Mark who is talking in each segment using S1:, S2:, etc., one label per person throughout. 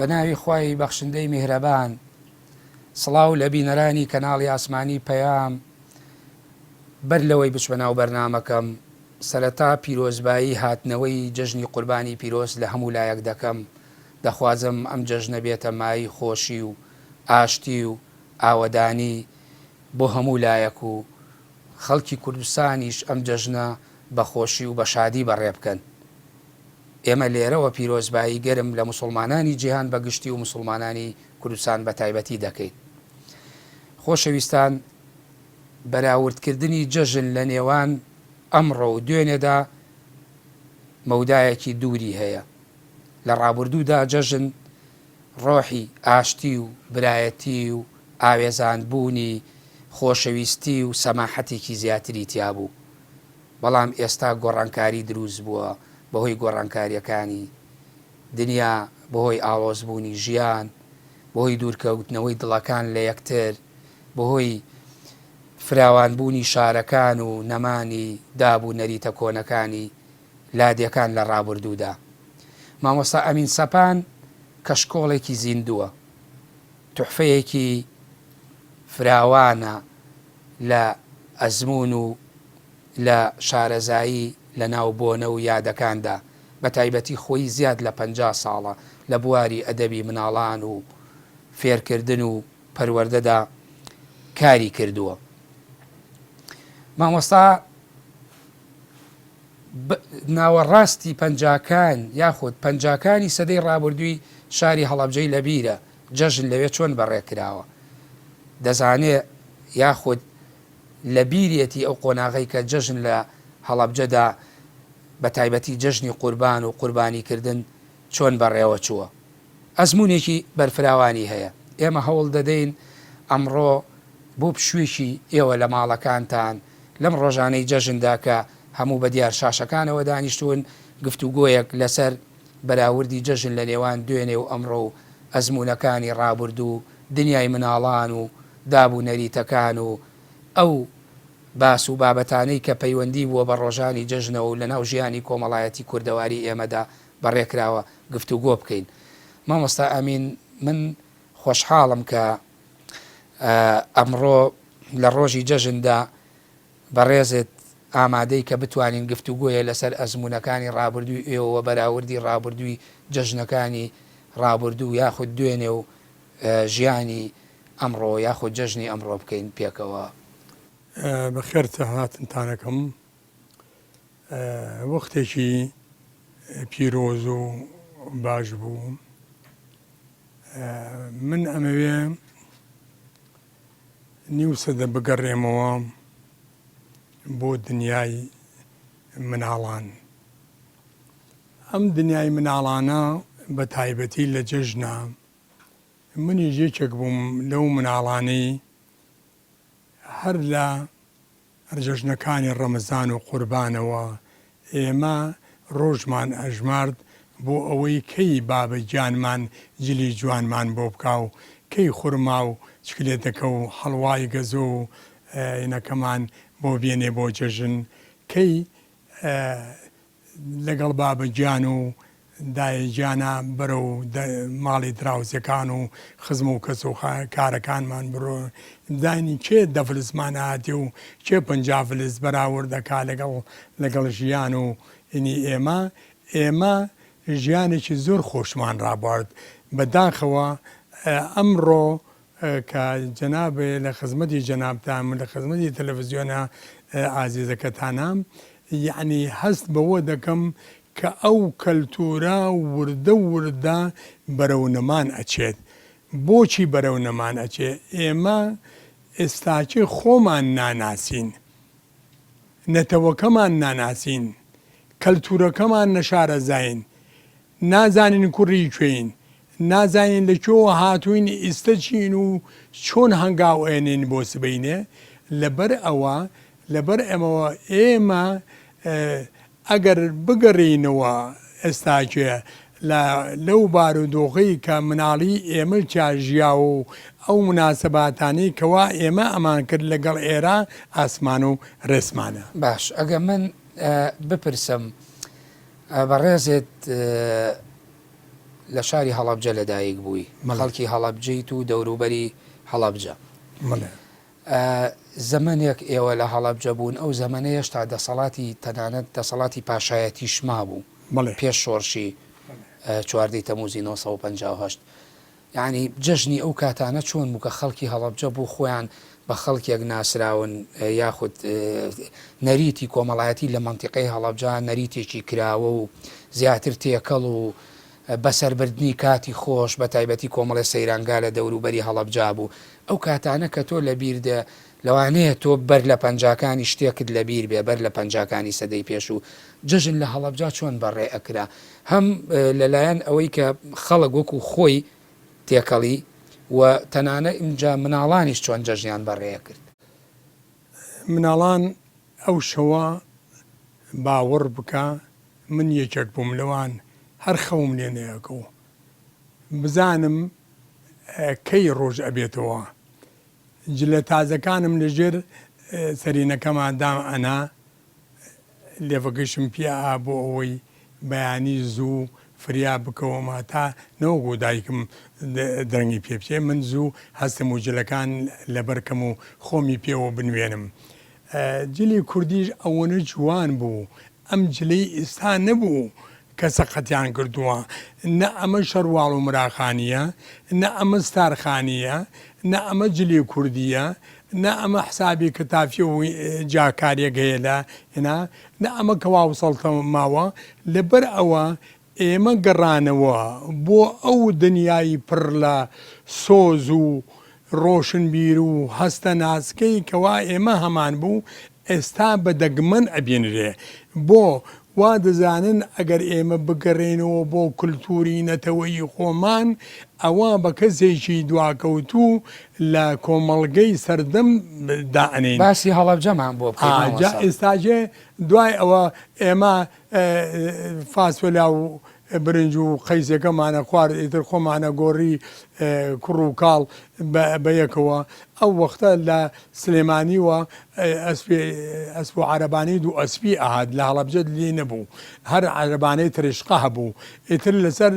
S1: بە ناوی خوای بەخشندەی میهرەبان. سڵاو لە بینەرانی کەناڵی ئاسمانی پەیام. بەر لەوەی بچمە ناو بەرنامەکەم، سەرەتا پیرۆزبایی هاتنەوەی جەژنی قوربانی پیرۆز لە هەموو لایەک دەکەم، دەخوازم ئەم جەژنە بێتە مایەی خۆشی و ئاشتی و ئاوەدانی بۆ هەموو لایەک و خەڵکی کوردستانیش ئەم جەژنە بە خۆشی و بە شادی بەڕێ بکەن. ئێمە لێرەوە پیرۆزبایی گەرم لە موسوڵمانانی جیهان بە گشتی و موسوڵمانانی کوردستان بە تایبەتی دەکەین. خۆشەویستان بەراوردکردنی جەژن لە نێوان ئەمڕۆ و دوێنێدا مەودایەکی دووری هەیە. لە ڕابوردوودا جەژن ڕۆحی ئاشتی و برایەتی و ئاوێزان بوونی خۆشەویستی و سەماحەتێکی زیاتری تیابوو. بەڵام ئێستا گۆڕانکاری دروست بووە بەهۆی گۆڕانکاریەکانی دنیا، بەهۆی ئاڵۆز بوونی ژیان، بەهۆی دوورکەوتنەوەی دڵەکان لە یەکتر، بەهۆی فراوان بوونی شارەکان و نەمانی داب و نەریتە کۆنەکانی لادێکان لە ڕابوردوودا. مامۆستا ئەمین سەپان کەشکۆڵێکی زیندووە، توحفەیەکی فراوانە لە ئەزموون و لە شارەزایی لە ناو بۆنە و یادەکاندا، بە تایبەتی خۆی زیاد لە 50 ساڵە لە بواری ئەدەبی مناڵان و فێرکردن و پەروەردەدا کاری کردووە. مامۆستا ناوەڕاستی پەنجاکان یاخود پەنجاکانی سەدەی ڕابردووی شاری هەڵەبجەی لەبیرە، جەژن لەوێ چۆن بەڕێکراوە دەزانێ یاخود لەبیرێتی ئەو قۆناغەی کە جەژن لە هەڵەبجەدا بە تایبەتی جەژنی قوربان و قوربانی کردن چۆن بەڕێوە چووە. ئەزموونێکی بەرفراوانی هەیە. ئێمە هەوڵ دەدەین ئەمڕۆ بۆ پشووێکی ئێوە لە ماڵەکانتان لەم ڕۆژانەی جەژندا کە هەموو بە دیار شاشەکانەوە دانیشتوون گفتوگۆیەک لەسەر بەراوردی جەژن لە نێوان دوێنێ و ئەمڕۆ و ئەزموونەکانی ڕابوردوو و دنیای مناڵان و داب و نەریتەکان و ئەو باس و بابەتانەی کە پەیوەندی بووە بە ڕۆژانی جەژنەوە و لەناو ژیانی کۆمەڵایەتی کوردەواری ئێمەدا بەڕێکراوە گفتوگۆ بکەین. مامۆستا ئەمین من خۆشحاڵم کە ئەمڕۆ لە ڕۆژی جەژندا بەڕێزت ئامادەی کە بتوانین گفتوگۆیە لەسەر ئەزموونەکانی ڕابردووی ئێوە و بەراوردی ڕابردووی جەژنەکانی ڕابردوو یاخود دوێنێ و ژیانی ئەمڕۆ یاخود جەژنی ئەمڕۆ بکەین پێکەوە.
S2: بەخێرت هاتنتانەکەم. وەختێکی پیرۆز و باش بوو. من ئەمەوێ نیو سەدە بگەڕێمەوە بۆ دنیای مناڵان. ئەم دنیای مناڵانە بە تایبەتی لە جەژنا، منیش یەکێک بووم لەو مناڵانەی هەر لە جەژنەکانی ڕەمەزان و قوربانەوە ئێمە ڕۆژمان ئەژمارد بۆ ئەوەی کەی بابە گیانمان جلی جوانمان بۆ بکا و کەی خورما و چکلێتەکە و حەڵوای گەزۆ و ینەکەمان بۆ بێنێ بۆ جەژن کەی لەگەڵ بابە گیان و دایە گیانا بەرەو ماڵی دراوسێکان و خزم و کەس و کارەکانمان بڕۆین بزانین کێ دە فلسمان ئەهاتێ و کێ 50 فلس بەراورد ئەکا لەگەڵ لەگەڵ ژیان و ئینی ئێمە ئێمە ژیانێکی زۆر خۆشمان ڕابوارد بە داخەوە ئەمڕۆ کە جەناب لە خزمەتی جەنابتان و لە خزمەتی تەلەفزیۆنە ئازیزەکەتانام یەعنی هەست بەوە دەکەم کە ئەو کەلتورە وردە وردە بەرەو نەمان ئەچێت بۆچی بەرەو نەمان ئەچێ ئێمە ئێستاکێ خۆمان ناناسین نەتەوەکەمان ناناسین کەلتورەکەمان نەشارەزاین نازانین کوڕی کوێین، نازانین لە کوێوە هاتووین، ئیستە چین و چۆن هەنگاو ئەنێین بۆ سبەینێ، لەبەر ئەوە، لەبەر ئەمەوە ئێمە ئەگەر بگەڕێینەوە ئێستاکێ لە لەو بارودۆخەی کە مناڵی ئێمە تیا ژیاوە و ئەو موناسەباتانەی کەوا ئێمە ئەمان کرد لەگەڵ ئێرە ئاسمان و ڕێسمانە.
S1: باش ئەگەر من بپرسم بەڕێزت لە شاری هەڵەبجە لەدایک بووی،
S2: بەڵێ.
S1: خەڵکی هەڵەبجەیت و دەوروبەری هەڵەبجە.
S2: بەڵێ.
S1: زەمەنێک ئێوە لە هەڵەبجە بوون، ئەو زەمەنە هێشتا دەسەڵاتی تەنانەت دەسەڵاتی پاشایەتیش مابوو
S2: بەڵێ.
S1: پێش شۆڕشی چواردەی تەمووزی 958. یانی جەژنی ئەو کاتانە چۆن بوو کە خەڵکی هەڵەبجە بۆ خۆیان بە خەڵکێک ناسراون یاخود نەریتی کۆمەڵایەتی لە مەنتیقەی هەڵەبجە نەریتێکی کراوە و زیاتر تێکەڵ و بەسەربردنی کاتی خۆش بە تایبەتی کۆمەڵێ سەیرانگا لە دەوروبەری هەڵەبجە بوو ئەو کاتانە کە تۆ لە بیر دێ لەوانەیە تۆ بەر لە پەنجاکانی شتێکت لە بیر بێ بەر لە پەنجاکانی سەدەی پێشوو جەژن لە هەڵەبجە چۆن بەڕێ ئەکرا هەم لە لایەن ئەوەی کە خەڵک وەکوو خۆی تێکەڵی و تەنانە ئینجا مناڵانیش چۆن جەژنیان بەڕێ ئەکرد.
S2: مناڵان ئەو شەوە باوەڕ بکە من یەکێک بووم لەوان هەر خەوم لێ نەیەکەو بزانم کەی ڕۆژ ئەبێتەوە جلە تازەکانم لە ژێر سەرینەکەما دام ئەنا لێڤەکەیشم پێ ئا بۆ ئەوەی بەیانی زوو فریا بکەوم هەتا نەوەکو دایکم درەنگی پێ بچێ من زوو هەستم و جلەکان لەبەر کەم و خۆمی پێوە بنوێنم جلی کوردیش ئەوەنە جوان بوو ئەم جلەی ئیستا نەبوو کە سەقەتیان کردووە نە ئەمە شەرواڵ و مراخانیە نە ئەمە ستارخانیە نە ئەمە جلی کوردیە نە ئەمە حسابی کەتافیە و جیاکاریەک هەیە لە هێنا نە ئەمە کەوا و سەڵتە ماوە لەبەر ئەوە ئێمە گەڕانەوە بۆ ئەو دنیای پڕ لە سۆز و ڕۆشنبیر و هەستە ناسکەی کەوا ئێمە هەمان بوو ئێستا بە دەگمەن ئەبینرێ. بۆ وا دەزانن ئەگەر ئێمە بگەڕێینەوە بۆ کلتوری نەتەوەیی خۆمان ئەوا بە کەسێکی دواکەوتوو لە کۆمەڵگەی سەردەم دائەنێین.
S1: باسی هەڵەبجەمان بۆ بکەی
S2: ئا جا
S1: مامۆستا.
S2: ئێستاکێ دوای ئەوە ئێمە فاسۆلیا و برنج و قەیسەکەمانە خوارد ئیتر خۆمانە گۆڕی کوڕ و کاڵ بە یەکەوە ئەو وەختە لە سلێمانیوە ئەسپی ئەسپ و عەرەبانەی دوو ئەسپی ئەهات لە هەڵەبجە لێی نەبوو هەر عەرەبانەی ترشقە هەبوو ئیتر لەسەر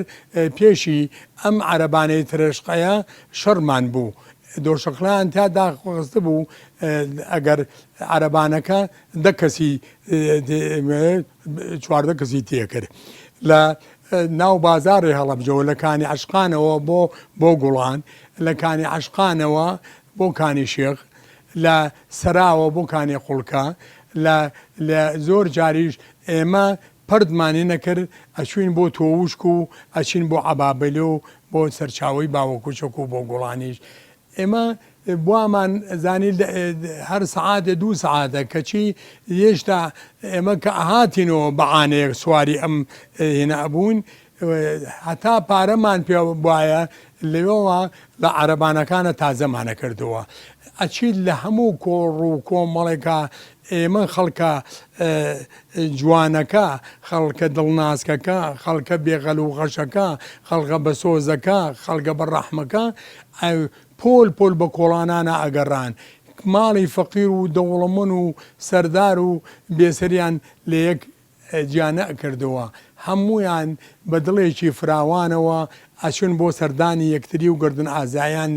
S2: پێشی ئەم عەرەبانەی ترشقەیە شەڕمان بوو دۆشەقڵیان تیا داخستبوو ئەگەر عەرەبانەکە دە کەسی 14 کەسی تێکرد لە ناو بازاڕی هەڵەبجەوە لە کانی عەشقانەوە بۆ بۆ گوڵان لە کانی عەشقانەوە بۆ کانی شێخ لە سەراوە بۆ کانی قوڵکە لە لە زۆر جاریش ئێمە پردمانی نەکرد ئەچوین بۆ تۆوشک و ئەچین بۆ عەبابەلێ و بۆ سەرچاوەی باوەکوچەک و بۆ گوڵانیش ئێمە وامان زانی هەر سەعاتێ دوو سەعاتە کەچی یێشتا ئێمە کە ئەهاتینەوە بە عانەیەک سواری ئەم هێنا ئەبوون هەتا پارەمان پێ بوایە لەوێوە لە عەرەبانەکانە تازەمانە کردەوە ئەچیت لە هەموو کۆڕ و کۆمەڵێکا ئێمە خەڵکە جوانەکە، خەڵکە دڵناسکەکە، خەڵکە بێ غەل و غەشەکە، خەڵکە بە سۆزەکە، خەڵکە بە ڕەحمەکە، پۆل پۆل بە کۆڵانانا ئەگەڕان. ماڵی فەقیر و دەوڵەمەن و سەردار و بێسەریان لە یەک جیا نەئەکردەوە. هەموویان بە دڵێکی فراوانەوە ئەچوون بۆ سەردانی یەکتری و گەردن ئازایان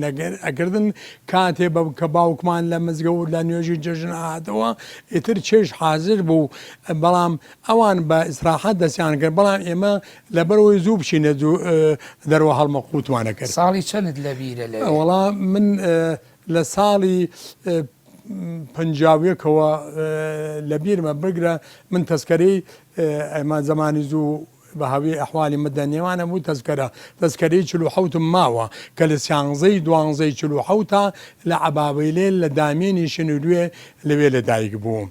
S2: ئەکردن، کاتێ بە کە باوکمان لە مزگەوت لە نوێژی جەژن ئەهاتەوە ئیتر چێژ حازر بوو، بەڵام ئەوان بە ئیسراحەت دەستیان کرد، بەڵام ئێمە لەبەرئەوەی زوو بچینە دەرەوە هەڵمەقووتمان ئەکرد.
S1: ساڵی چەنت لەبیرە لەوێ؟
S2: وەڵا من لە ساڵی پەنجاویەکەوە لەبیرمە، بگرە من تەزکەرەی ئێمە زەمانی زوو بە هەوی ئەحوالی مەدەنیەوانە بوو تەزکەرە تەزکەرەی 47م ماوە کە لە سیانزەی دوانزەی 47 ا لە عەبابەیلێ لە دامێنی شنروێ لەوێ لە دایک بووم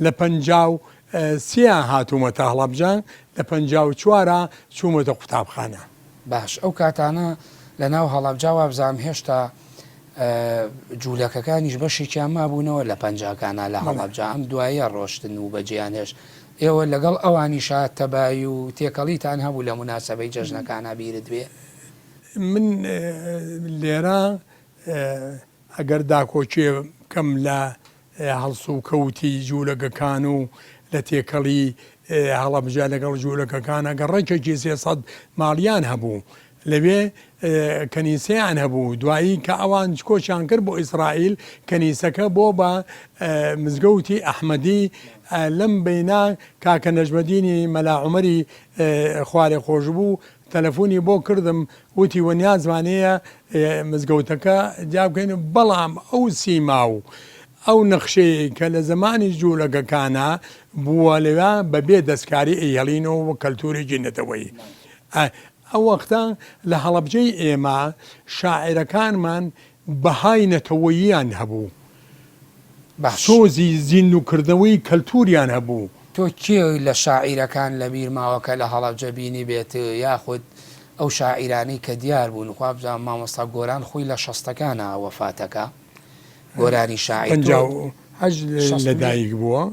S2: لە 53 ا هاتوومەتە هەڵەبجە لە 54 ا چوومەتە قوتابخانە.
S1: باش ئەو کاتانە لە ناو هەڵەبجە وابزانم هێشتا جولەکەکانیش بەشێکیان مابوونەوە لە پەنجاکانا لە هەڵەبجە ئەم دواییە ڕۆشتن و بەجێیان هێشت ئێوە لەگەڵ ئەوانیشا تەبایی و تێکەڵیتان هەبوو لە موناسەبەی جەژنەکانا بیرت بێ؟
S2: من لێرە ئەگەر داکۆکیێ بکەم لە هەڵسوکەوتی جوولەکەکان و لە تێکەڵی هەڵەبجە لەگەڵ جوولەکەکانا گەڕەکێکی 300 ماڵیان هەبوو. لەوێ کەنیسەیان هەبوو، دوایی کە ئەوان کۆچیان کرد بۆ ئیسرائیل کەنیسەکە بۆ بە مزگەوتی ئەحمەدی، لەم بەینە کاکە نەجمەدینی مەلا عومەری خوالێخۆشبوو تەلەفونی بۆ کردم وتی وەنیازمان هەیە مزگەوتەکە جیا بکەین بەڵام ئەو سیما و ئەو نەخشەیەی کە لە زەمانی جوولەکەکانا بووە لەوێ بە بێ دەستکاری ئەیهێڵینەوە وەک کەلتوورێکی نەتەوەیی. ئەو وەختە لە هەڵەبجەی ئێمە شاعیرەکانمان بەهای نەتەوەییان هەبوو.
S1: باش.
S2: سۆزی زیندووکردنەوەی کەلتووریان هەبوو.
S1: تۆ کێ لە شاعیرەکان لە بیر ماوە کە لە هەڵەبجە بینیبێت یاخود ئەو شاعیرانەی کە دیار بوون خوا بزانم مامۆستا گۆران خۆی لە شەستەکانا وەفاتەکا گۆرانی شاعیر تۆ
S2: 58 لە دایک بووە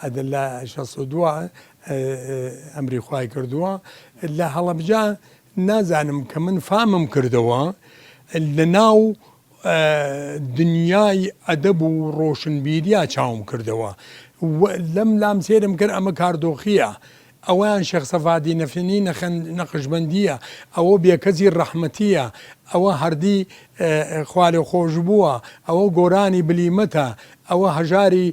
S2: ئەدە لە 62 ئەمری خوای کردووە لە هەڵەبجە نازانم کە من فامم کردەوە لە ناو دنیای ئەدەب و ڕۆشنبیریا چاوم کردەوە و لەم لام سێرم کرد ئەمە کاردۆخییە ئەوەیان شێخ سەفادی نەفنی نەقشبەندییە، ئەوە بێکەسی ڕەحمەتییە، ئەوە هەردی خوالێخۆشبووە، ئەوە گۆرانی بلیمەتە، ئەوە هەژاری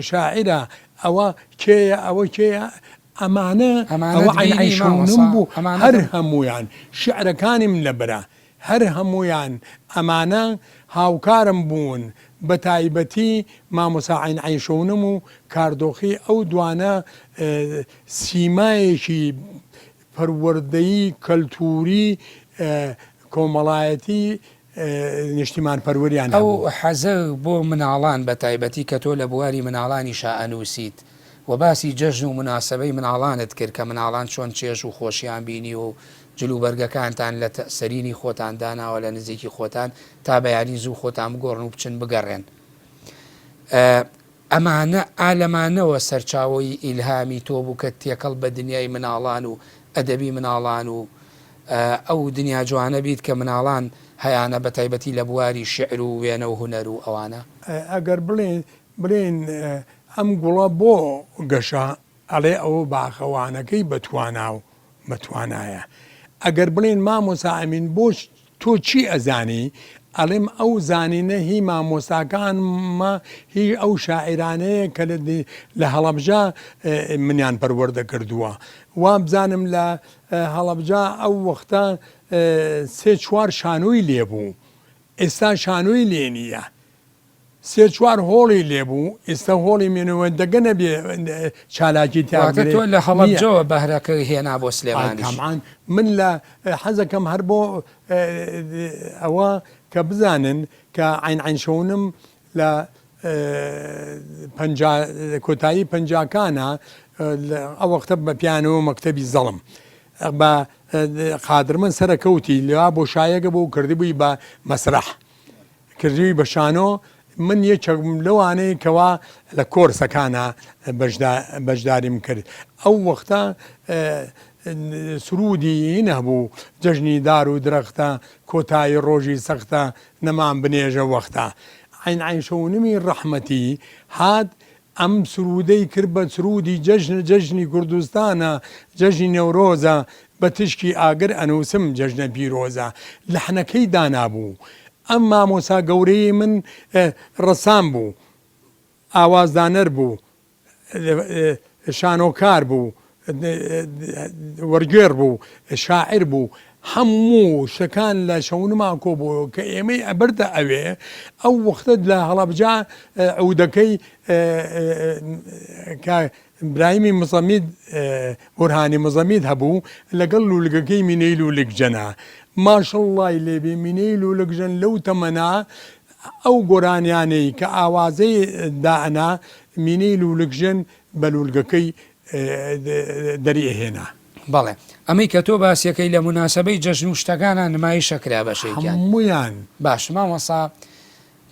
S2: شاعیرە، ئەوە کێیە، ئەوە کێیە، ئەمانە ئەوە
S1: ئەمانەت
S2: عەین
S1: بینی
S2: عەیشەونم
S1: مامۆستا؟
S2: بوو،
S1: ئەمانەت
S2: هەر هەموویان شیعرەکانیم لەبەرە، هەر هەموویان ئەمانە هاوکارم بوون بە تایبەتی مامۆستا عەین عەیشەونم و کاردۆخی ئەو دوانە سیمایەکی پەروەردەیی کەلتووری کۆمەڵایەتی نیشتیمانپەروەریان
S1: ئەو
S2: هەبوو.
S1: حەزە بۆ مناڵان بە تایبەتی کە تۆ لە بواری مناڵانیشا ئەنووسیت و باسی جەژن و موناسەبەی مناڵانت کرد کە مناڵان چۆن چێژ و خۆشیان بینیوە و جلوبەرگەکانتان لە سەرینی خۆتان داناوە لە نزیکی خۆتان تا بەیانی زوو خۆتان بگۆڕن و بچن بگەڕێن ئەمانە ئا لەمانەوە سەرچاوەی ئیلهامی تۆ بوو کە تێکەڵ بە دنیای مناڵان و ئەدەبی مناڵان و ئەو دنیا جوانە بیت کە مناڵان هەیانە بە تایبەتی لە بواری شیعر و وێنە و هونەر و ئەوانە؟
S2: ئەگەر بڵێین ئەم گوڵە بۆ گەشە ئەڵێ ئەوە باخەوانەکەی بەتوانا و بەتوانایە. ئەگەر بڵێن مامۆستا ئەمین بۆ تۆ چی ئەزانی؟ ئەڵێم ئەو زانینە هی مامۆستاکانمە هی ئەو شاعیرانەیە کە لە هەڵەبجە منیان پەروەردە کردووە. وابزانم لە هەڵەبجە ئەو وەختە سێ چوار شانۆی لێبوو. ئێستا شانۆی لێ نییە. سێ چوار هۆڵی لێ بوو ئیستە هۆڵی مێنۆوەندەگە نەبێ چالاکی تیا
S1: واتە
S2: بگرێ
S1: تۆ لە
S2: نییە.
S1: هەڵەبجەوە بەهرەکەی هێنا بۆ سلێمانیش؟
S2: تەبعەن من لە حەزەکەم هەر بۆ ئەوە کە بزانن کە عەین عەین شەونم لە پەنجا کۆتایی پەنجاکانە ئەو وەختە بە پیانەوە مەکتەبی زەڵم بە قادرمەند سەرەکەوتی لەوا بۆشایەکە بۆ کردبووی بە مەسرەح کردووی بە شانۆ، من یەکێک بووم لەوانەی کەوا لە کۆرسەکانا بەشداریم کرد، ئەو وەختە سروودی هین هەبوو، جەژنی دار و درەختە، کۆتایی ڕۆژی سەختە، نەمام بنێژە وەختە. عەین عەین شەونمی ڕەحمەتی هات ئەم سروودەی کرد بە سروودی جەژنە جەژنی کوردستانە جەژنی نەورۆزە بە تشکی ئاگر ئەنووسم جەژنە پیرۆزە لەحنەکەی دانابوو ئەم مامۆسا گەورەی من ڕەسام بوو ئاوازدانەر بوو شانۆکار بوو وەرگێڕ بوو، شاعیر بوو، هەموو شتەکان لە شەونمان کۆبووەوە کە ئێمەی ئەبردە ئەوێ، ئەو وەختە لە هەڵەبجە عودەکەی کە برایمی مزەمید بورهانی مزەمید هەبوو لەگەڵ لوولگەکەی مینەی لوولکژەنە، ماشەڵڵای لێبێ مینەی لوولکژەن لەو تەمەنە ئەو گۆرانیانەی کە ئاوازەی دائەنا مینەی لوولکژەن بە لوولگەکەی دەری ئەهێنا.
S1: بەڵێ ئەمەی کە تۆ باسیەکەی لە موناسەبەی جەژن و شتەکانا نمایش ئەکرا بەشێکیان.
S2: هەموویان.
S1: باش مامۆستا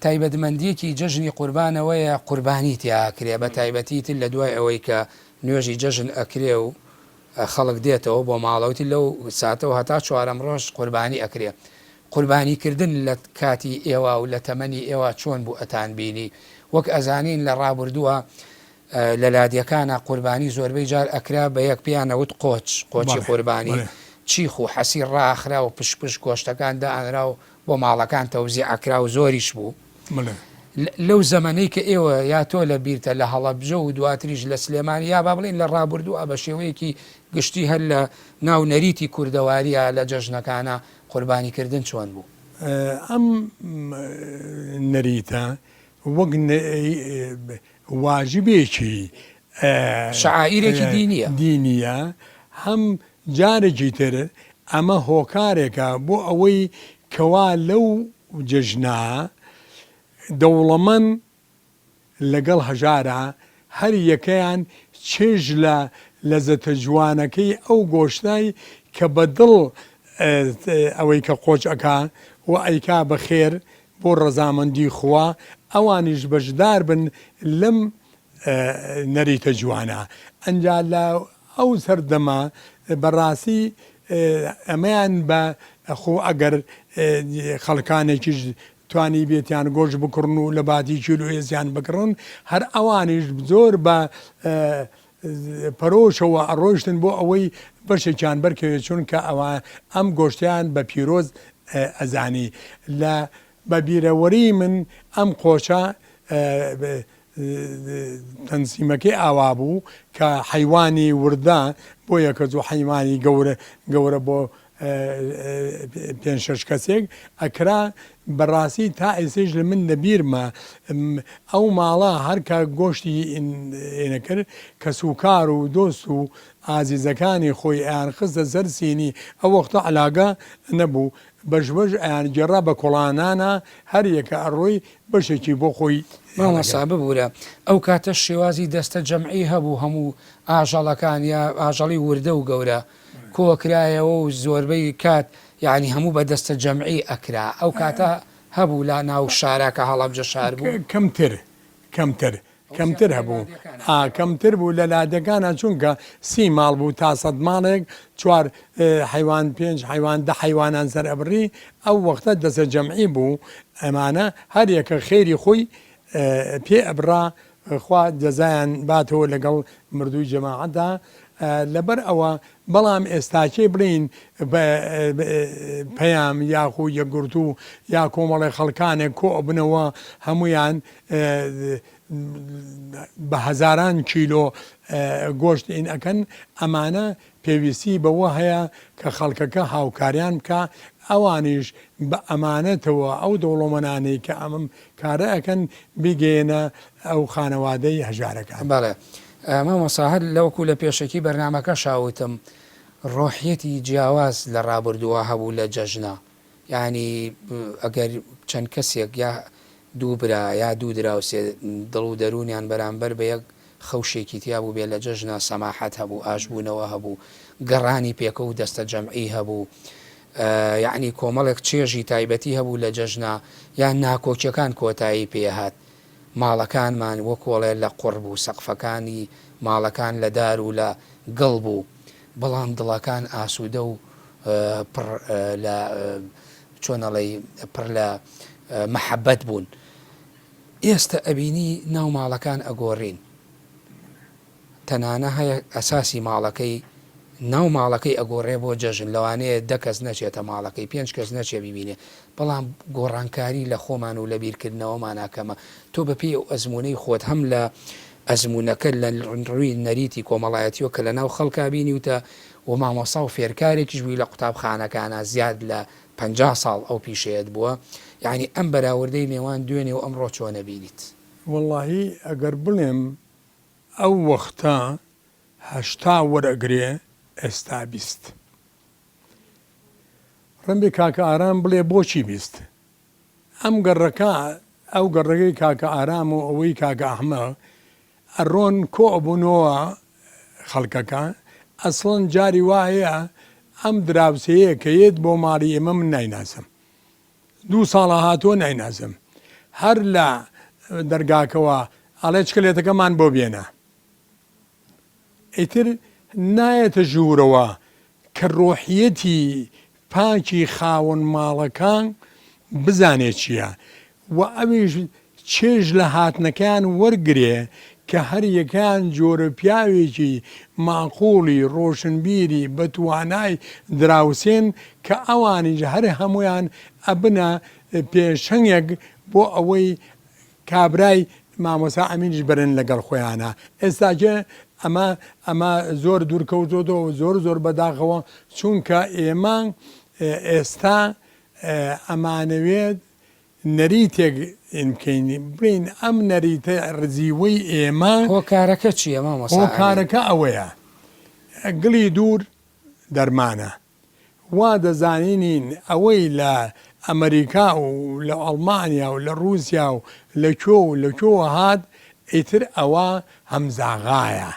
S1: تایبەتمەندیەکی جەژنی قوربان ئەوەیە قوربانی تیا ئەکرێ بە تایبەتی تر لە دوای ئەوەی کە نوێژی جەژن ئەکرێ و خەڵک دێتەوە بۆ ماڵەوە تر لەو ساتەوە هەتا چوارەم ڕۆژ قوربانی ئەکرێ قوربانی کردن لە کاتی ئێوە و لە تەمەنی ئێوە چۆن بوو ئەتان بینی وەک ئەزانین لە ڕابوردووە لە لادێکانا قوربانی زۆربەی جار ئەکرا بە یەک پێیان ئەوت قۆچ، قۆچی قوربانی، چیخ و حەسیر ڕائەخرا و پشک پشک گۆشتەکان دائەنرا و بۆ ماڵەکان تەوزیع ئەکرا و زۆریش بوو.
S2: بەڵێ.
S1: لەو زەمەنەی کە ئێوە یا تۆ لە بیرتە لە هەڵەبجە و دواتریش لە سلێمانی یا با بڵێین لە ڕابوردووە بە شێوەیەکی گشتی هەر لە ناو نەریتی کوردەوارییا لە جەژنەکانا قوربانی کردن چۆن بوو؟
S2: ئەم نەریتە وەک واجبێکی
S1: شەعائیرێکی دینییە.
S2: دینییە، هەم جارێکی تر ئەمە هۆکارێکە بۆ ئەوەی کەوا لەو جەژنە دەوڵەمەند لەگەڵ هەژارا هەر یەکەیان چێژ لە لەزەتە جوانەکەی ئەو گۆشتای کە بە دڵ ئەوەی کە قۆچ ئەکا و ئەیکا بە خێر بۆ ڕەزامەندی خوا ئەوانیش بەشدار بن لەم نەریتە جوانە ئەنجا لە ئەو سەردەمە بەڕاستی ئەمەیان بە خۆ ئەگەر خەڵکانێکیش توانیبێتیان گۆشت بکڕن و لە باتی کیلۆ ئێزیان بکڕن هەر ئەوانیش زۆر بە پەرۆشەوە ئەڕۆیشتن بۆ ئەوەی بەشێکیان بەرکەوێت چونکە ئەوە ئەم گۆشتیان بە پیرۆز ئەزانی لە بە بیرەوەری من ئەم قۆچە تەنسیمەکەی ئاوا بوو کە حەیوانی وردە بۆ یەکەس و حەیوانی گەورە گەورە بۆ پێنج شەش کەسێک ئەکرا بەڕاستی تا ئێستەیش لە من لەبیرمە ئەو ماڵە هەر کە گۆشتی ئێنەکرد کەسوکار و دۆست و ئازیزەکانی خۆی ئەیانخستە سەر سینی ئەو وەختە عەلاگە نەبوو بەش بەش ئەیانگێڕا بە کۆڵانانا هەر یەکە ئەڕۆی بەشێکی بۆ خۆی
S1: مامۆستا ببورە ئەو کاتەش شێوازی دەستە جەمعی هەبوو هەموو ئاژەڵەکان یا ئاژەڵی وردە و گەورە کۆکرایەوە و زۆربەی کات یانی هەموو بە دەستە جەمعی ئەکرا ئەو کاتە هەبوو لە ناو شارا کە هەڵەبجە شار بوو؟
S2: کەمتر کەمتر کەمتر هەبوو ئا کەمتر بوو لە لادێکانا چونکە سی ماڵ بوو تا سەد ماڵێک چوار حەیوان پێنج حەیوان دە حەیوانان سەر ئەبڕی ئەو وەختە دەسە جەمعی بوو ئەمانە هەر یەکە خێری خۆی پێ ئەبڕا خوا جەزایان باتەوە لەگەڵ مردووی جەماعەتدا لەبەر ئەوە بەڵام ئێستاکێ بڵێین پەیام یاخو یەکگرتوو یا کۆمەڵێ خەڵکانێک کۆ ئەبنەوە هەموویان بە هەزاران کیلۆ گۆشت ئین ئەکەن ئەمانە پێویستی بەوە هەیە کە خەڵکەکە هاوکاریان بکا ئەوانیش بە ئەمانەتەوە ئەو دەوڵەمەنانەی کە ئەم کارە ئەکەن بیگەیەنە ئەو خانەوادەی هەژارەکان.
S1: بەڵێ مامۆستا هەر لەوەکو لە پێشەکی بەرنامەکەشا وتم ڕۆحیەتی جیاواز لە ڕابردووە هەبوو لە جەژنا یانی ئەگەر چەند کەسێک یا دوو برا یا دوو دراوسێ دڵ و دەروونیان بەرامبەر بە یەک خەوشێکی تیا بووبێ لە جەژنا سەماحەت هەبوو ئاشبوونەوە هەبوو گەڕانی پێکەو و دەستە جەمعی هەبوو یەعنی کۆمەڵێک چێژی تایبەتی هەبوو لە جەژنا یان ناکۆکیەکان کۆتایی پێ هات ماڵەکانمان وەکۆڵێ لە قوڕ بوو سەقفەکانی ماڵەکان لە دار و لە گڵ بوو بەڵام دڵەکان ئاسوودە و پڕ لە چۆن ئەڵێی پڕ لە مەحەبەت بوون ئێستە ئەبینی ناو ماڵەکان ئەگۆرین تەنانە هەیە ئەساسی ماڵەکەی ناو ماڵەکەی ئەگۆڕێ بۆ جەژن لەوانەیە دە کەس نەچێتە ماڵەکەی پێنج کەس نەچێ بیبینێ بەڵام گۆڕانکاری لە خۆمان و لە بیرکردنەوەمانا کەمە تۆ بە پێی ئەو ئەزموونەی خۆت هەم لە ئەزموونەکە لە ڕووی نەریتی کۆمەڵایەتیەوە کە لە ناو خەڵکا بینیوتە و مامۆستا و فێرکارێکیش بووی لە قوتابخانەکانا زیاد لە 50 ساڵ ئەو پیشەیەت بووە یانی ئەم بەراوردەی نێوان دوێنێ و ئەمڕۆ چۆن ئەبینیت؟
S2: وەڵاهی ئەگەر بڵێم ئەو وەختە 80 وەرئەگرێ ئێستا 20. ڕەنبێ کاکە ئارام بڵێ بۆچی 20؟ ئەم گەڕەکە ئەو گەڕەکەی کاکە ئارام و ئەوەی کاکە ئەحمە ئەڕۆن کۆ ئەبوونەوە خەڵکەکە ئەسڵەن جاری وا هەیە ئەم دراوسێیە کە یەت بۆ ماڵی ئێمە من نایناسم دوو ساڵە هاتووە نایناسم هەر لە دەرگاکەوە ئەڵێ چکلێتەکەمان بۆ بێنە ئیتر نایەتە ژوورەوە کە ڕۆحیەتی پاکی خاوەن ماڵەکان بزانێ چیە و ئەویش چێژ لە هاتنەکەیان وەرگرێ. کە هەر یەکەیان جۆرە پیاوێکی ماقوڵی ڕۆشنبیری بەتوانای دراوسێن کە ئەوانیش هەر هەموویان ئەبنە پێشەنگێک بۆ ئەوەی کابرای مامۆستا ئەمینیش بەرن لەگەڵ خۆیانا ئێستاکێ ئەمە ئەمە زۆر دوور کەوتۆتەوە زۆر زۆر بەداخەوە چونکە ئێمە ئێستا ئەمانەوێت نەریتێک ئین بکەین بڵێین ئەم نەریتە ڕزیوەی ئێمە.
S1: هۆکارەکە چییە مامۆستا ئەمین؟
S2: هۆکارەکە ئەوەیە گڵی دوور دەرمانە وا دەزانینین ئەوەی لە ئەمەریکا و لە ئەڵمانیا و لە ڕووسیا و لە کوێ و لە کوێوە هات ئیتر ئەوە هەمزاغایە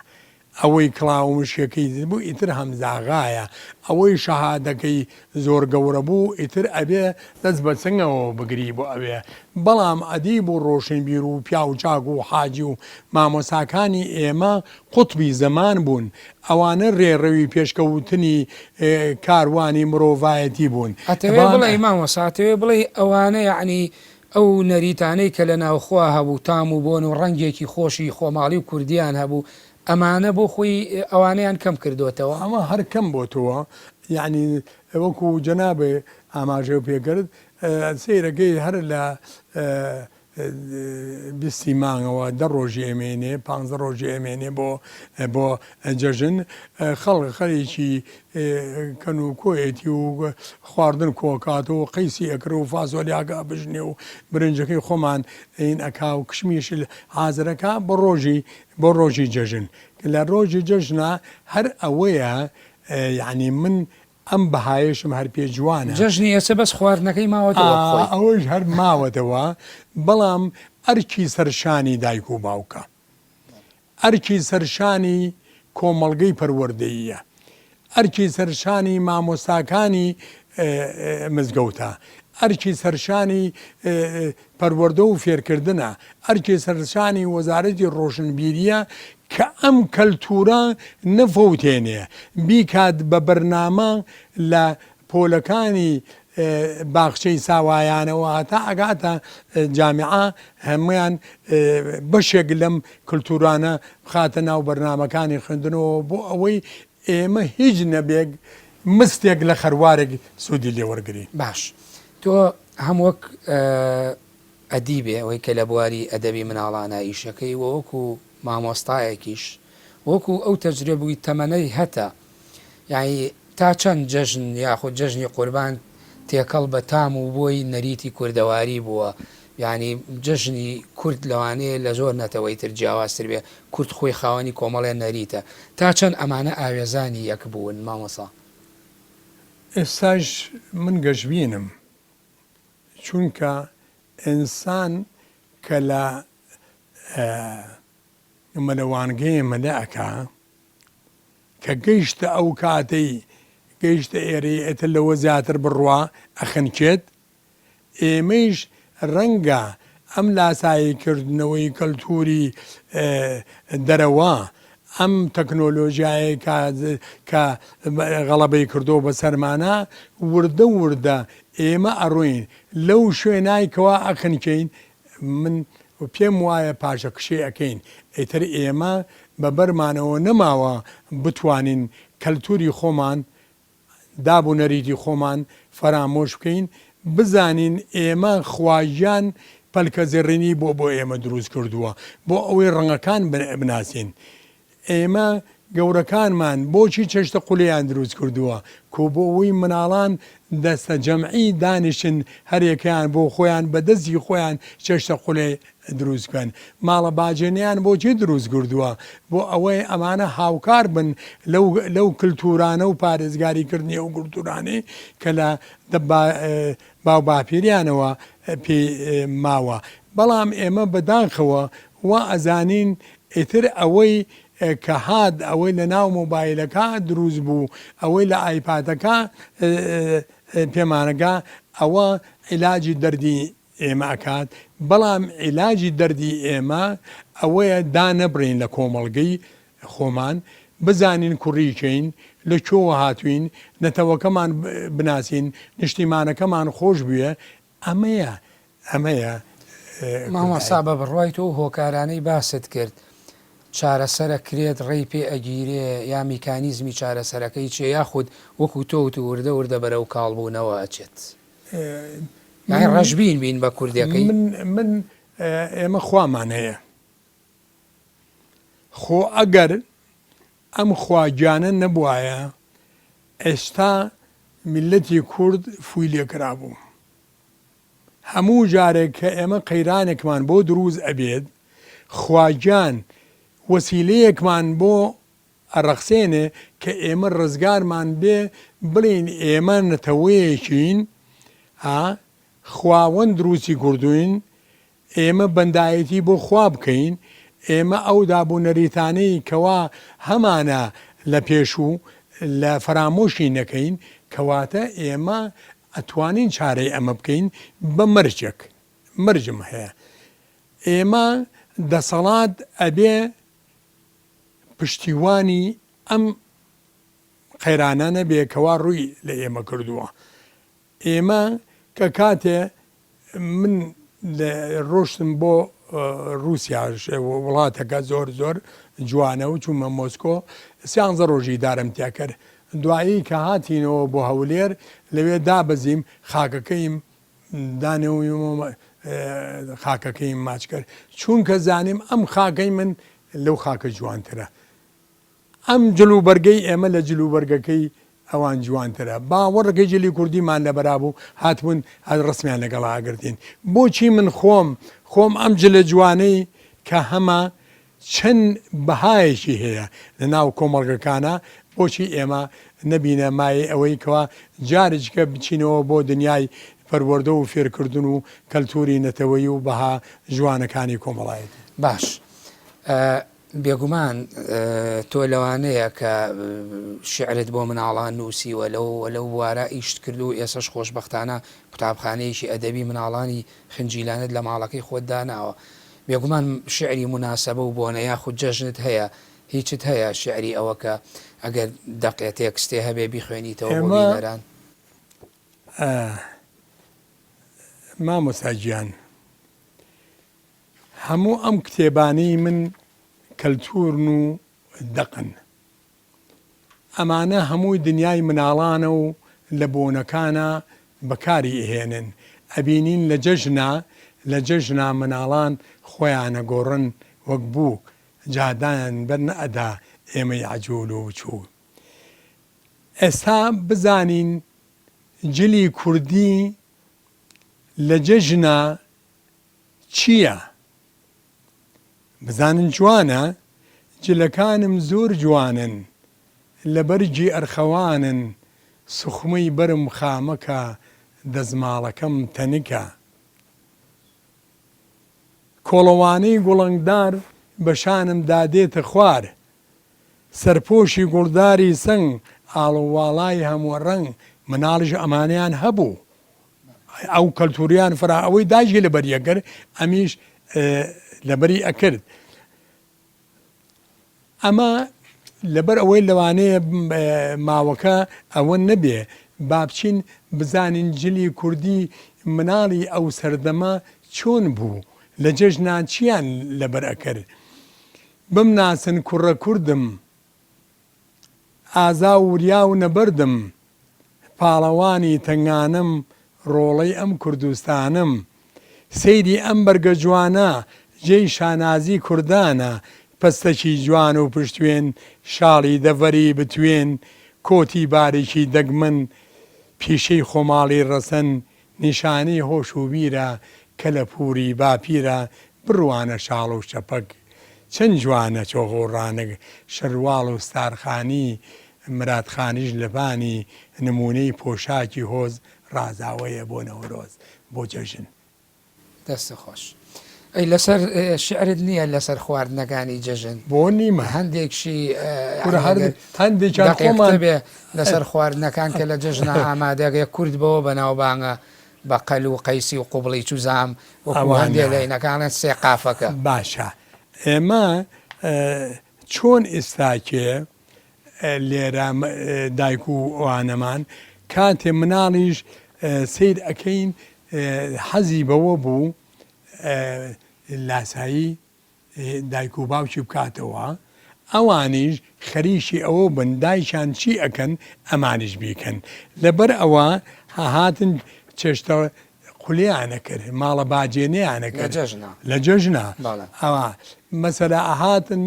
S2: ئەوەی کڵاوە مشکەکەی بوو ئیتر هەمزاغایە، ئەوەی شەهادەکەی زۆر گەورە بوو ئیتر ئەبێ دەست بە چنگەوە بگری بۆ ئەوێ، بەڵام ئەدیب و ڕۆشنبیر و پیاو چاک و حاجی و مامۆستاکانی ئێمە قوتبی زەمان بوون، ئەوانە ڕێڕەوی پێشکەوتنی کاروانی مرۆڤایەتی بوون.
S1: ئەتەوێ بڵێی مامۆستا ئەتەوێ بڵێی ئەوانە یەعنی ئەو نەریتانەی کە لە ناوخۆ هەبوو تام و بۆن و ڕەنگێکی خۆشی خۆماڵی و کوردیان هەبوو، ئەمانە بۆ خۆی ئەوانەیان کەم کردۆتەوە؟
S2: ئەمە هەر کەم بۆتەوە، یەعنی وەکو جەنابت ئاماژەو پێ کرد سەیرەکەی هەر لە بیستی مانگەوە دە ڕۆژی ئەمێنێ پانزە ڕۆژی ئەمێنێ بۆ بۆ جەژن خەڵک خەریکی کەن و کۆیەتی و خواردن کۆکاتەوە و قەیسی ئەکرێ و فاسۆلیاکە ئەبژنێ و برنجەکەی خۆمان ئین ئەکا و کشمیش حازر ئەکا بۆ ڕۆژی بۆ ڕۆژی جەژن لە ڕۆژی جەژنا هەر ئەوەیە یەعنی من ئەم بەهایەشم هەر پێ جوانە.
S1: جەژنی ئێسە بەس خواردنەکەی ماوەتەوە وەک خۆی.
S2: ئەوەیش هەر ماوەتەوە بەڵام ئەرکی سەرشانی دایک و باوکە. ئەرکی سەرشانی کۆمەڵگەی پەروەردەییە، ئەرکی سەرشانی مامۆستاکانی مزگەوتە، ئەرکی سەرشانی پەروەردە و فێرکردنە، ئەرکی سەرشانی وەزارەتی ڕۆشنبیرییە کە ئەم کەلتوورە نەفەوتێنێ، بیکات بە بەرنامە لە پۆلەکانی باخچەی ساوایانەوە هەتا ئەگاتە جامیعە هەموویان بەشێک لەم کلتورانە بخاتە ناو بەرنامەکانی خوێندنەوە بۆ ئەوەی ئێمە هیچ نەبێک مستێک لە خەروارێک سوودی لێ وەرگرین.
S1: باش تۆ هەم وەک ئەدیبێ ئەوەی کە لە بواری ئەدەبی مناڵانا ئیشەکەی وە وەکو مامۆستایەکیش وەکو ئەو تەجرەبوی تەمەنەی هەتە یانی تا چەند جەژن یاخود جەژنی قوربان تێکەڵ بە تام و بۆی نەریتی کوردەواری بووە یانی جەژنی کورد لەوانەیە لە زۆر نەتەوەی تر جیاوازتر بێ کورد خۆی خاوەنی کۆمەڵێ نەریتە تا چەند ئەمانە ئاوێزانی یەک بوون مامۆستا؟
S2: ئێستاش من گەشبینم چونکە ئینسان کە لە مەلەوانگەیە مەلە ئەکا کە گەیشتە ئەو کاتەی گەیشتە ئێرەی ئیتر لەوە زیاتر بڕوا ئەخنکێت ئێمەیش ڕەنگە ئەم لاسایی کردنەوەی کەلتوری دەرەوە ئەم تەکنۆلۆژیایەی کە کە غەڵەبەی کردووە بەسەرمانا وردە وردە ئێمە ئەڕۆین لەو شوێنای کەوا ئەخنکێین من پێم وایە پاشەکشێ ئەکەین ئیتر ئێمە بە بەرمانەوە نەماوە بتوانین کەلتوری خۆمان داب و نەریتی خۆمان فەرامۆش بکەین، بزانین ئێمە خوا گیان پەلکەزێڕینی بۆ بۆ ئێمە دروست کردووە بۆ ئەوەی ڕەنگەکان بناسین. ئێمە گەورەکانمان بۆچی چێشتە قولەیان دروست کردووە؟ کو بۆ ئەوەی مناڵان دەستەجەمعی دانیشن هەریەکەیان بۆ خۆیان بە دەستی خۆیان چێشتە قولەی دروست بکەن ماڵە باجێنەیان بۆچی دروست کردووە بۆ ئەوەی ئەمانە هاوکار بن لەو لەو کلتورانە و پارێزگاری کردنی ئەو کلتورانەی کە لە باو باپیریانەوە پێی ماوە بەڵام ئێمە بەداخەوە وا ئەزانین ئیتر ئەوەی کە هات ئەوەی لە ناو مۆبایلەکە دروست بوو ئەوەی لە ئایپادەکە پێمانەگا ئەوە عیلاجی دەردی ئێمە ئەکات، بەڵام عیلاجی دەردی ئێمە ئەوەیە دانەبڕێین لە کۆمەڵگەی خۆمان، بزانین کوڕی کێین، لە کوێوە هاتووین، نەتەوەکەمان بناسین، نیشتیمانەکەمان خۆش بوێ، ئەمەیە ئەمەیە
S1: مامۆستا
S2: کوردایەتی.
S1: بە بڕوای تۆ ئەو هۆکارانەی باست کرد. چارەسەر ئەکرێت ڕێی پێ ئەگیرێ یا میکانیزمی چارەسەرەکەی چیە یاخود وەکو تۆ وتت وردە وردە بەرەو کاڵ بوونەوە ئەچێت؟ یانی ڕەشبین بین بە کوردەکەی؟
S2: من من ئێمە خوامان هەیە خۆ ئەگەر ئەم خوا گیانە نەبوایە ئێستا میللەتی کورد فووی لێکرابوو. هەموو جارێک کە ئێمە قەیرانێکمان بۆ دروست ئەبێت خوا گیان وەسیلەیەکمان بۆ ئەڕەخسێنێ کە ئێمە ڕزگارمان بێ بڵێین ئێمە نەتەوەیەکین ها خواوەند دروستی کردوین ئێمە بەندایەتی بۆ خوا بکەین، ئێمە ئەو داب و نەریتانەی کەوا هەمانە لە پێشوو لە فەرامۆشی نەکەین، کەواتە ئێمە ئەتوانین چارەی ئەمە بکەین بە مەرجێک، مەرجم هەیە، ئێمە دەسەڵات ئەبێ پشتیوانی ئەم قەیرانانە بێ کەوا ڕووی لە ئێمە کردووە. ئێمە کە کاتێ من لە ڕۆشتم بۆ ڕووسیا وڵاتەکە زۆر زۆر جوانە و چوومە مۆسکۆ سیانزە ڕۆژی دارم تیا کرد دوایی کە هاتینەوە بۆ هەولێر لەوێ دابەزیم خاکەکەیم دانەوەیمەوە خاکەکەیم ماچ کرد چونکە زانیم ئەم خاکەی من لەو خاکە جوانترە ئەم جل و بەرگەی ئێمە لە جل و بەرگەکەی ئەوان جوانترە. باوەڕکەی جلی کوردیمان لەبەرا بوو هاتبوون ڕەسمیان لەگەڵا ئەگرتین. بۆچی من خۆم خۆم ئەم جلە جوانەی کە هەمە چەند بەهایەکی هەیە لە ناو کۆمەڵگەکانا بۆچی ئێمە نەبینە مایەی ئەوەی کەوا جارجکە بچینەوە بۆ دنیای پەروەردە و فێرکردن و کەلتوری نەتەوەیی و بەها جوانەکانی کۆمەڵایەتی.
S1: باش بێگومان تۆ لەوانەیە کە شیعرت بۆ مناڵان نووسیوە لەو لەو بوارە ئیشت کردووە و ئێسەش خۆشبەختانە قوتابخانەیەکی ئەدەبی مناڵانی خنجیلانەت لە ماڵەکەی خۆت داناوە. بێگومان شیعری موناسەبە و بۆنە یاخود جەژنت هەیە، هیچت هەیە شیعری ئەوە کە ئەگەر دەقێ تێکستێ هەبێ بیخوێنیتەوە بۆ
S2: ئێمە
S1: بینەران؟
S2: مامۆستا گیان هەموو ئەم کتێبانەی من کەلتوورن و دەقن. ئەمانە هەمووی دنیای مناڵانە و لە بۆنەکانا بەکاری ئەهێنن. ئەبینین لە جەژنا لە جەژنا مناڵان خۆیان ئەگۆڕن وەک بووک، جا دایان بەر نەئەدا ئێمەی عەجول و بچووک. ئێستا بزانین جلی کوردی لە جەژنا چیە؟ بزانن جوانە؟ جلەکانم زۆر جوانن لە بەرگی ئەرخەوانن سوخمەی بەرم خامەکە دەزماڵەکەم تەنکە کۆڵەوانەی گوڵەنگدار بە شانمدا دێتە خوار سەرپۆشی گوڵداری سنگ ئاڵوواڵای هەموو ڕەنگ مناڵیش ئەمانەیان هەبوو ئەو کەلتوریان فرا ئەوەی دایکی لەبەری ئەکرد ئەمیش لەبەری ئەکرد ئەمە لەبەر ئەوەی لەوانەیە ماوەکە ئەوە نەبێ بابچین بزانین جلی کوردی مناڵی ئەو سەردەمە چۆن بوو لە جەژنان چیان لەبەر ئەکرد بمناسن کوڕە کوردم ئازا و وریا و نەبەردم پاڵەوانی تەنگانەم ڕۆڵەی ئەم کوردستانەم سەیری ئەم بەرگە جوانە جێی شانازی کوردانە پەستەکی جوان و پشتوێن شاڵی دەڤەری بتوێن کۆتی باریکی دەگمەن پیشەی خۆماڵی ڕەسەن نیشانەی هۆش و بیرە کەلەپووری باپیرە بڕوانە شاڵ و شەپەک چەند جوانە چۆغ و ڕانگ شەرواڵ و ستارخانی مرادخانیش لەبانی نموونەی پۆشاکی هۆز ڕازاوەیە بۆ نەورۆز بۆ جەژن.
S1: دەستت خۆش. ئەی لەسەر شیعرت نییە لەسەر خواردنەکانی جەژن؟
S2: بۆ نیمە.
S1: هەندێکشی
S2: کورە
S1: یانی
S2: هەر
S1: ئەگەر
S2: هەندێکیان
S1: دەقێکت
S2: خۆمان
S1: هەبێ لەسەر خواردنەکان کە لە جەژنا ئامادەگە کورد بەوە بەناوبانگە بە قەل و قەیسی و قوبڵی چوزام وەکوو هەندێ
S2: ئەوانە.
S1: لە ئینەکان ئەڵێن سێقافەکە.
S2: باشە ئێمە چۆن ئیستاکێ لێرە دایک و ئەوانەمان کاتێ مناڵیش سەیر ئەکەین حەزی بەوە بوو لاسایی. دایک و باوکی بکاتەوە ئەوانیش خەریکی ئەوە بن دایکیان چی ئەکەن ئەمانیش بیکەن لەبەر ئەوە هاتن چێشتە قولێیان ئەکرد ماڵە باجێنەیان ئەکرد لە جەژنا ئەوە مەسەلە ئەهاتن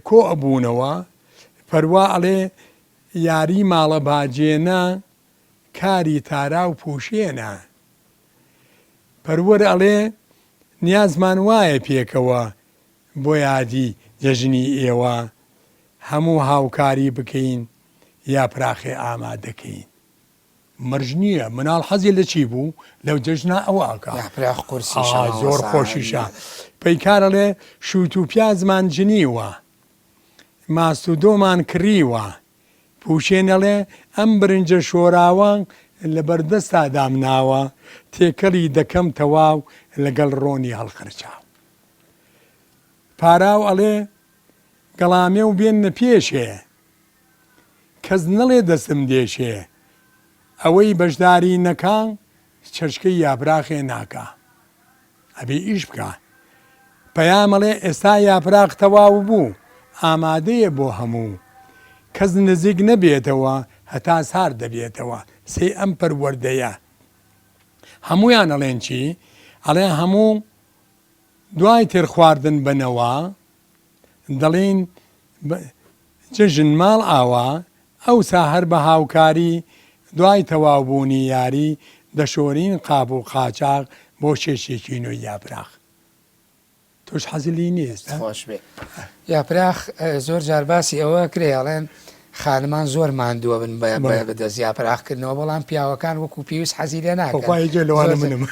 S2: کۆ ئەبوونەوە پەروا ئەڵێ یاری ماڵە باجێنە کاری تارا و پوشێنە پەروەر ئەڵێ نیازمان وایە پێکەوە بۆ یادی جەژنی ئێوە هەموو هاوکاری بکەین یاپراخێ ئامادەکەین. مەرج نییە مناڵ حەزی لە چی بوو لەو جەژنا ئەوە ئەکا.
S1: یاپراخ قورسیشە
S2: ئا زۆر
S1: مامۆستا
S2: خۆشیشە. پەیکار ئەڵێ شووت و پیازمان جنیوە ماست و دۆمان کڕیوە پووشێن ئەڵێ ئەم برنجە شۆراوە لە بەردەستا دامناوە تێکەڵی دەکەم تەواو لەگەڵ ڕۆنی هەڵقرچاو. پاراو ئەڵێ گەڵامێو بێننە پێشێ کەس نەڵێ دەستم دێشێ ئەوەی بەشداری نەکا چەشکەی یاپراخێ ناکا ئەبێ ئیش بکا پەیام ئەڵێ ئێستا یاپراخ تەواو بوو ئامادەیە بۆ هەموو کەس نزیک نەبێتەوە هەتا سارد دەبێتەوە سەی ئەم پەروەردەیە هەموویان ئەڵێن چی ئەڵێ هەموو دوای تێر خواردن بە نەوا دەڵێین جەژن ماڵ ئاوا، ئەوسا هەر بە هاوکاری دوای تەواو بوونی یاری دەشۆرین قاپ و قاچاغ بۆ چێشتێکی نوێی یاپراخ. تۆش حەزت لێی نییە ئێستا؟
S1: خۆش بێ. یاپراخ زۆر جار باسی ئەوە ئەکرێ ئەڵێن خانمان زۆر ماندووە بن بە دەست یاپراخ کردنەوە بەڵام پیاوەکان وەکو پێویست حەزی لێ ناکەن.
S2: خوا یەکێ لەوانە منم.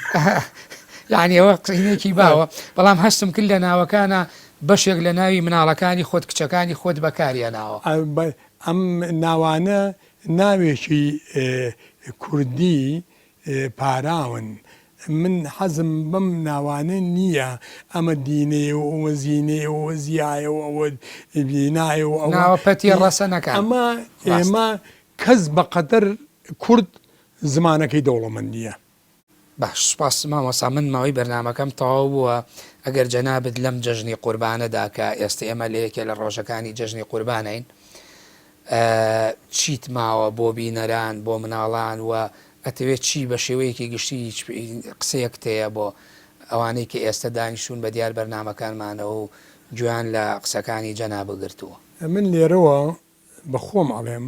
S1: یانی ئەوە قسەیەکی باوە بەڵام هەستم کرد لە ناوەکانا بەشێک لە ناوی مناڵەکانی خۆت کچەکانی خۆت بەکارهێناوە.
S2: ئەم ناوانە ناوێکی کوردی پاراون من حەزم بەم ناوانە نییە ئەمە دینەیە و ئەوە زینەیە و ئەوە زیایە و ئەوە بینایە و ئەوە
S1: ناوە پەتیە ڕەسەنەکان.
S2: ئەمە ئێمە کەس بەقەدەر کورد زمانەکەی دەوڵەمەند نییە.
S1: باش سوپاس مامۆستا من ماوەی بەرنامەکەم تەواو بووە ئەگەر جەنابت لەم جەژنی قوربانەدا کە ئێستە ئێمە لە یەکێ لە ڕۆژەکانی جەژنی قوربانین چیت ماوە بۆ بینەران بۆ مناڵان و ئەتەوێت چی بە شێوەیەکی گشتی هیچ قسەیەکت هەیە بۆ ئەوانەی کە ئێستە دانیشتوون بە دیار بەرنامەکانمانەوە و گوێیان لە قسەکانی جەنابت گرتووە؟
S2: من لێرەوە بە خۆم ئەڵێم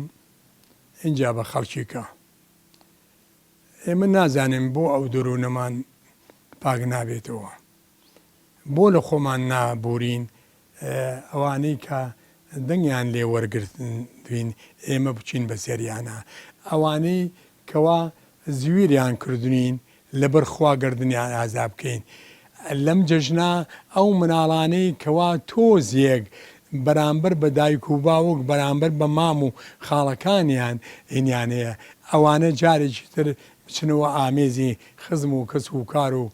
S2: ئینجا بە خەڵکی کە ئێمە نازانین بۆ ئەو دەروونەمان پاک نابێتەوە؟ بۆ لە خۆمان نابورین ئەوانەی کە دەنگیان لێ وەرگرتوین ئێمە بچین بەسەریانا ئەوانەی کەوا زویریان کردنین لەبەر خوا گەردنیان ئازا بکەین لەم جەژنە ئەو مناڵانەی کەوا تۆزێک بەرامبەر بە دایک و باوک بەرامبەر بە مام و خاڵەکانیان هینیان هەیە ئەوانە جارێکی تر بچنەوە ئامێزی خزم و کەس و کار و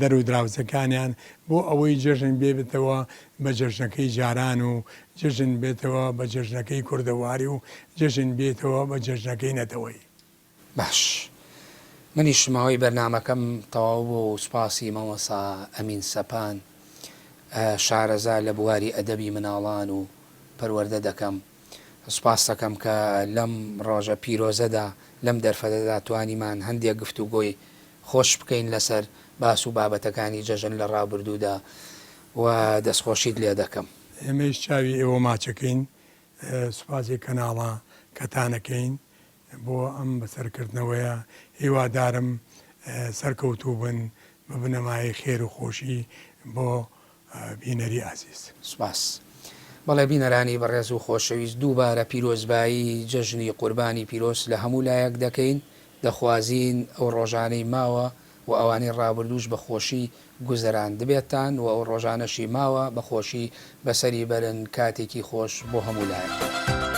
S2: دەر و دراوسێکانیان بۆ ئەوەی جەژن بێتەوە بە جەژنەکەی جاران و جەژن بێتەوە بە جەژنەکەی کوردەواری و جەژن بێتەوە بە جەژنەکەی نەتەوەیی.
S1: باش منیش ماوەی بەرنامەکەم تەواو بوو و سوپاسی مامۆستا ئەمین سەپان شارەزا لە بواری ئەدەبی مناڵان و پەروەردە دەکەم. سوپاستەکەم کە لەم ڕۆژە پیرۆزەدا لەم دەرفەتەدا توانیمان هەندێک گفتوگۆی خۆش بکەین لەسەر باس و بابەتەکانی جەژن لە ڕابردوودا و دەستخۆشیت لێ دەکەم.
S2: ئێمەیش چاوی ئێوە ماچەکەین سوپاسی کەناڵە کەتانەکەین بۆ ئەم بەسەرکردنەوەیە هیوادارم سەرکەوتوو بن ببنە مایەی خێر و خۆشی بۆ بینەری ئازیز.
S1: سوپاس. بەڵێ بینەرانی بەڕێز و خۆشەویست دووبارە پیرۆزبایی جەژنی قوربانی پیرۆز لە هەموو لایەک دەکەین، دەخوازین ئەو ڕۆژانەی ماوە و ئەوانەی ڕابردووش بە خۆشی گوزەراندبێتتان و ئەو ڕۆژانەشی ماوە بە خۆشی بەسەری بەرن کاتێکی خۆش بۆ هەموو لایەک.